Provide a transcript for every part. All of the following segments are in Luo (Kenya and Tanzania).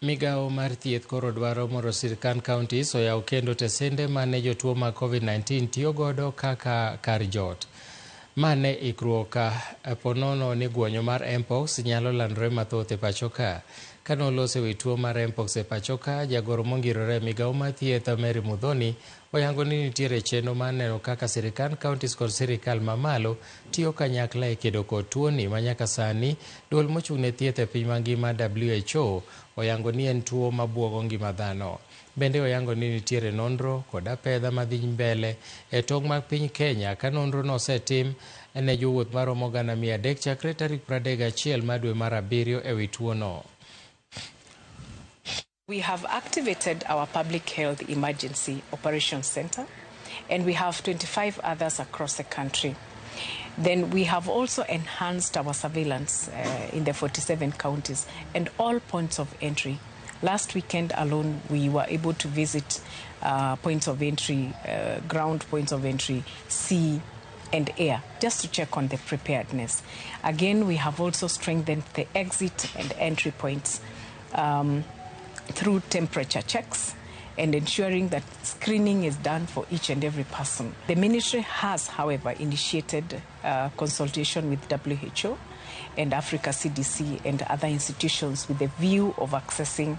Migawo mar thieth koro dwaro mondo sirkand counties oyaw kendo tesende mane jotuo mag COVID-19 tiyo godo kaka kar jot. Ma ne ikruok ponono ni guonyo mar Mpox nyalo landore mathoth e pacho ka. Kane oloso e wi tuo mar Mpox e pacho ka, jagoro mongirore e migawo mar thieth Mary Muthoni oyango ni nitiere chenro mar neno kaka sirkand counties kod sirikal mamalo tiyo kanyakla e kedo kod tuoni ma nyaka sani duol mochung' ne thieth e piny mangima WHO oyango ni en tuo mabuogo ngima dhano. Bende oyango ni nitiere nonro kod apedha madhi mbele e tong' mag piny Kenya ka nonro no osetim ne jowuoth maromo 300,000 chakre tarik 31 mar dwe mar abiriyo e wi tuono. We have activated our Public Health Emergency Operations Center, and we have 25 others across the country. Then we have also enhanced our surveillance in the 47 counties and all points of entry. Last weekend alone, we were able to visit points of entry, ground points of entry, sea and air, just to check on the preparedness. Again, we have also strengthened the exit and entry points through temperature checks and ensuring that screening is done for each and every person. The ministry has, however, initiated consultation with WHO and Africa CDC and other institutions with the view of accessing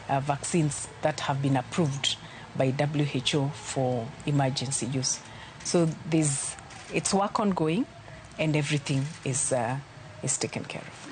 vaccines that have been approved by WHO for emergency use. So it's work ongoing, and everything is taken care of.